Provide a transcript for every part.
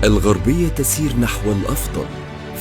الغربية تسير نحو الأفضل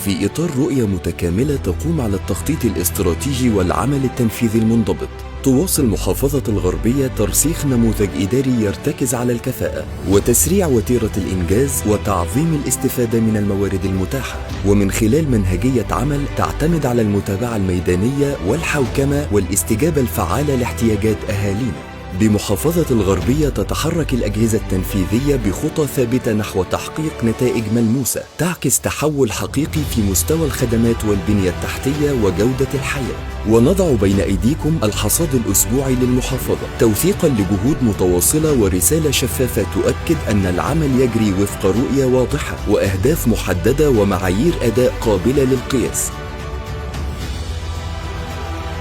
في إطار رؤية متكاملة تقوم على التخطيط الاستراتيجي والعمل التنفيذي المنضبط. تواصل محافظة الغربية ترسيخ نموذج إداري يرتكز على الكفاءة وتسريع وتيرة الإنجاز وتعظيم الاستفادة من الموارد المتاحة، ومن خلال منهجية عمل تعتمد على المتابعة الميدانية والحوكمة والاستجابة الفعالة لاحتياجات أهالينا. بمحافظة الغربية تتحرك الأجهزة التنفيذية بخطى ثابتة نحو تحقيق نتائج ملموسة تعكس تحول حقيقي في مستوى الخدمات والبنية التحتية وجودة الحياة. ونضع بين أيديكم الحصاد الأسبوعي للمحافظة توثيقا لجهود متواصلة ورسالة شفافة تؤكد أن العمل يجري وفق رؤية واضحة وأهداف محددة ومعايير أداء قابلة للقياس.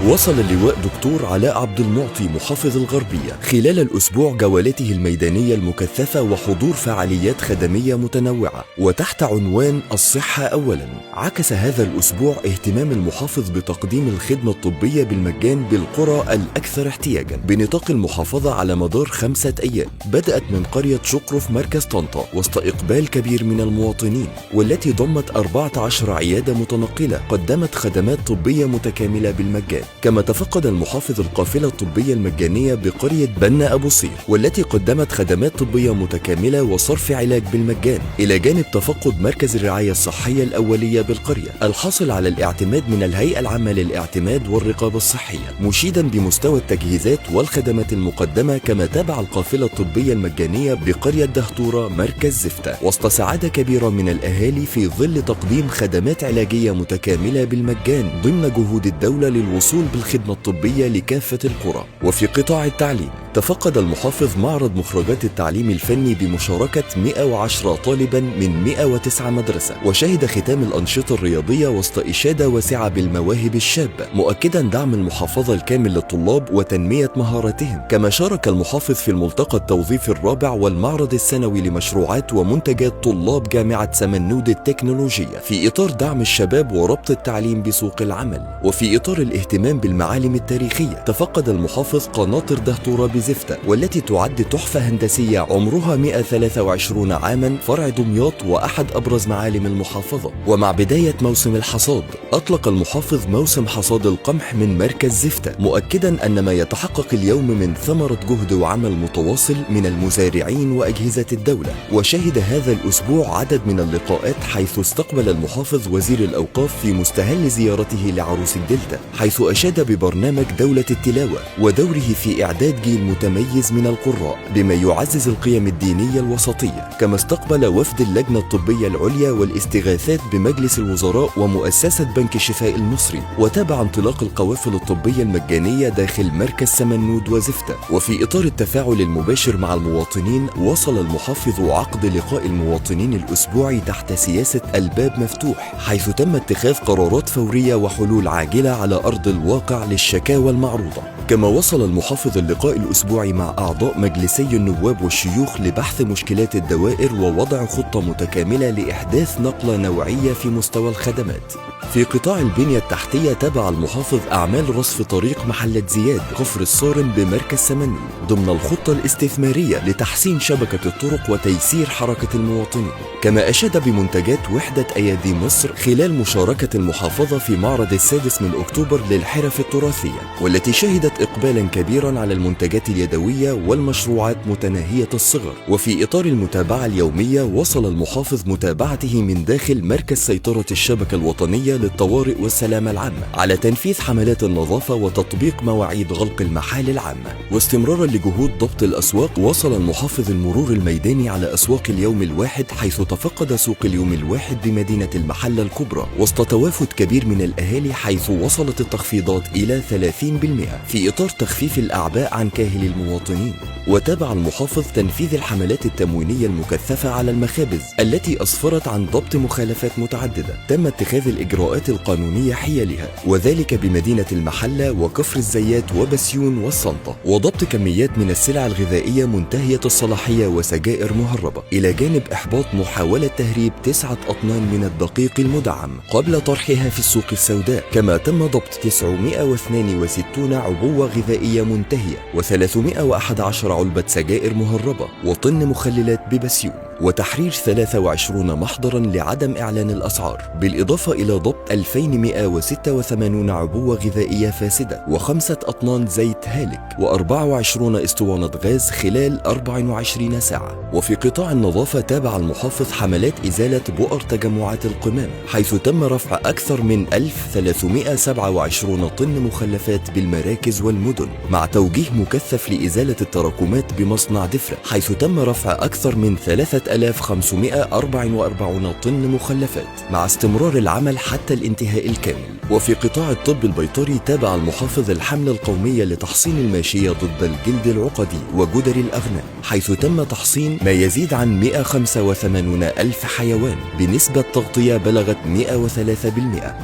وصل اللواء دكتور علاء عبد المعطي محافظ الغربية خلال الأسبوع جولاته الميدانية المكثفة وحضور فعاليات خدمية متنوعة وتحت عنوان الصحة أولا. عكس هذا الأسبوع اهتمام المحافظ بتقديم الخدمة الطبية بالمجان بالقرى الأكثر احتياجا بنطاق المحافظة على مدار 5 أيام، بدأت من قرية شقرف مركز طنطا وسط إقبال كبير من المواطنين، والتي ضمت 14 عيادة متنقلة قدمت خدمات طبية متكاملة بالمجان. كما تفقد المحافظ القافلة الطبية المجانية بقرية بنا أبو صير، والتي قدمت خدمات طبية متكاملة وصرف علاج بالمجان، إلى جانب تفقد مركز الرعاية الصحية الأولية بالقرية الحاصل على الاعتماد من الهيئة العامة للاعتماد والرقابة الصحية، مشيدا بمستوى التجهيزات والخدمات المقدمة. كما تابع القافلة الطبية المجانية بقرية دهتورة مركز زفتة وسط سعادة كبيرة من الأهالي في ظل تقديم خدمات علاجية متكاملة بالمجان ضمن جهود الدولة للوصول بالخدمة الطبية لكافة القرى. وفي قطاع التعليم تفقد المحافظ معرض مخرجات التعليم الفني بمشاركة 110 طالبا من 109 مدرسة، وشهد ختام الأنشطة الرياضية وسط إشادة واسعة بالمواهب الشابة، مؤكدا دعم المحافظة الكامل للطلاب وتنمية مهاراتهم. كما شارك المحافظ في الملتقى التوظيفي الرابع والمعرض السنوي لمشروعات ومنتجات طلاب جامعة سمنود التكنولوجية في إطار دعم الشباب وربط التعليم بسوق العمل. وفي إطار الاهتمام بالمعالم التاريخية تفقد المحافظ قناطر دهتورة بزفتة، والتي تعد تحفة هندسية عمرها 123 عاما فرع دمياط وأحد أبرز معالم المحافظة. ومع بداية موسم الحصاد أطلق المحافظ موسم حصاد القمح من مركز زفتة، مؤكدا أن ما يتحقق اليوم من ثمرة جهد وعمل متواصل من المزارعين وأجهزة الدولة. وشهد هذا الأسبوع عدد من اللقاءات، حيث استقبل المحافظ وزير الأوقاف في مستهل زيارته لعروس الدلتا، حيث أشاد ببرنامج دولة التلاوة ودوره في إعداد جيل متميز من القراء بما يعزز القيم الدينية الوسطية. كما استقبل وفد اللجنة الطبية العليا والاستغاثات بمجلس الوزراء ومؤسسة بنك الشفاء المصري، وتابع انطلاق القوافل الطبية المجانية داخل مركز سمنود وزفتة. وفي إطار التفاعل المباشر مع المواطنين وصل المحافظ عقد لقاء المواطنين الأسبوعي تحت سياسة الباب مفتوح، حيث تم اتخاذ قرارات فورية وحلول عاجلة على أرض الواقع للشكاوى المعروضة. كما وصل المحافظ اللقاء الأسبوعي مع أعضاء مجلسي النواب والشيوخ لبحث مشكلات الدوائر ووضع خطة متكاملة لإحداث نقلة نوعية في مستوى الخدمات. في قطاع البنية التحتية تابع المحافظ أعمال رصف طريق محلة زياد كفر الصارم بمركز سمنود ضمن الخطة الاستثمارية لتحسين شبكة الطرق وتيسير حركة المواطنين. كما أشاد بمنتجات وحدة أيادي مصر خلال مشاركة المحافظة في معرض 6 أكتوبر للحرف التراثية، والتي شهدت إقبالا كبيرا على المنتجات اليدوية والمشروعات متناهية الصغر. وفي إطار المتابعة اليومية وصل المحافظ متابعته من داخل مركز سيطرة الشبكة الوطنية للطوارئ والسلامة العامة على تنفيذ حملات النظافة وتطبيق مواعيد غلق المحال العامة. واستمرارا لجهود ضبط الأسواق وصل المحافظ المرور الميداني على أسواق اليوم الواحد، حيث تفقد سوق اليوم الواحد بمدينة المحلة الكبرى وسط توافد كبير من الأهالي، حيث وصلت التخفيضات إلى 30% في إطار تخفيف الأعباء عن كاهل المواطنين. وتابع المحافظ تنفيذ الحملات التموينية المكثفة على المخابز التي أسفرت عن ضبط مخالفات متعددة تم اتخاذ الإجراءات القانونية حيالها، وذلك بمدينة المحلة وكفر الزيات وبسيون والسنطة، وضبط كميات من السلع الغذائية منتهية الصلاحية وسجائر مهربة، إلى جانب إحباط محاولة تهريب 9 أطنان من الدقيق المدعم قبل طرحها في السوق السوداء. كما تم ضبط 962 عبوة غذائية منتهية و311 علبة سجائر مهربة وطن مخللات ببسيون. وتحرير 23 محضرا لعدم إعلان الأسعار، بالإضافة إلى ضبط 2186 عبوة غذائية فاسدة و5 أطنان زيت هالك و24 اسطوانة غاز خلال 24 ساعة. وفي قطاع النظافة تابع المحافظ حملات إزالة بؤر تجمعات القمامة، حيث تم رفع أكثر من 1327 طن مخلفات بالمراكز والمدن، مع توجيه مكثف لإزالة التراكمات بمصنع دفرة، حيث تم رفع أكثر من 3544 طن مخلفات مع استمرار العمل حتى الانتهاء الكامل. وفي قطاع الطب البيطري تابع المحافظ الحملة القومية لتحصين الماشية ضد الجلد العقدي وجدر الأغنام، حيث تم تحصين ما يزيد عن 185 ألف حيوان بنسبة تغطية بلغت 103%.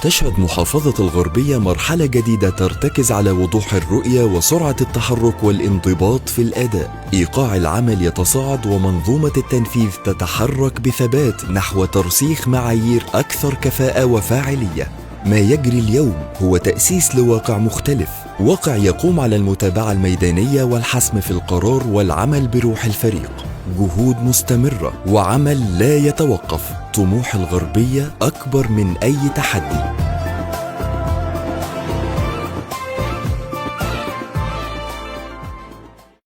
تشهد محافظة الغربية مرحلة جديدة ترتكز على وضوح الرؤية وسرعة التحرك والانضباط في الأداء. إيقاع العمل يتصاعد ومنظومة التنفيذ تتحرك بثبات نحو ترسيخ معايير أكثر كفاءة وفاعلية. ما يجري اليوم هو تأسيس لواقع مختلف، واقع يقوم على المتابعة الميدانية والحسم في القرار والعمل بروح الفريق. جهود مستمرة وعمل لا يتوقف. طموح الغربية أكبر من أي تحدي.